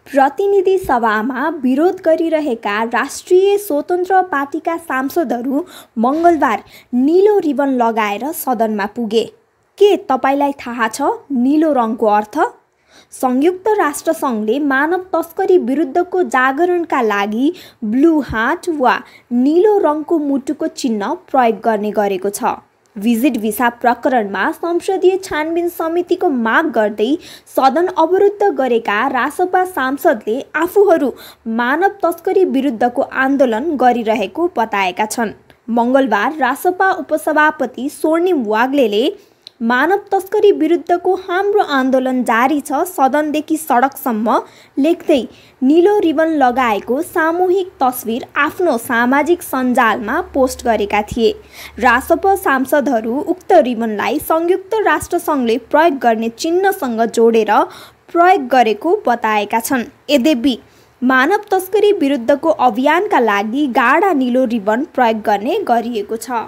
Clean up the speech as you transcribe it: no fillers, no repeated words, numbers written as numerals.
प्रतिनिधि सभामा विरोध गरिरहेका राष्ट्रिय स्वतन्त्र पार्टीका सांसदहरू मङ्गलबार नीलो रिबन लगाएर सदनमा पुगे। के तपाईलाई थाहा छ नीलो रङको अर्थ? संयुक्त राष्ट्रसङ्घले मानव तस्करी विरुद्धको जागरणका लागि ब्लू हार्ट वा नीलो रङको मुटुको चिन्ह प्रयोग गर्ने गरेको छ। भिजिट भिसा प्रकरणमा संसदीय छानबिन समितिको माग गर्दै सदन अवरुद्ध गरेका रासपा सांसदले आफूहरू मानव तस्करी विरुद्धको आन्दोलन गरिरहेको बताएका छन्। मङ्गलबार रासपा उपसभापति स्वर्णिम वाग्लेले मानव तस्करी विरुद्धको हाम्रो आन्दोलन जारी छ सदनदेखि सडकसम्म लेख्दै नीलो रिबन लगाएको सामूहिक तस्विर आफ्नो सामाजिक सञ्जालमा पोस्ट गरेका थिए। रासपा सांसदहरू उक्त रिबनलाई संयुक्त राष्ट्रसङ्घले प्रयोग गर्ने चिन्हसँग जोडेर प्रयोग गरेको बताएका छन्। यद्यपि मानव तस्करी विरुद्धको अभियानका लागि गाढा नीलो रिबन प्रयोग गर्ने गरिएको छ।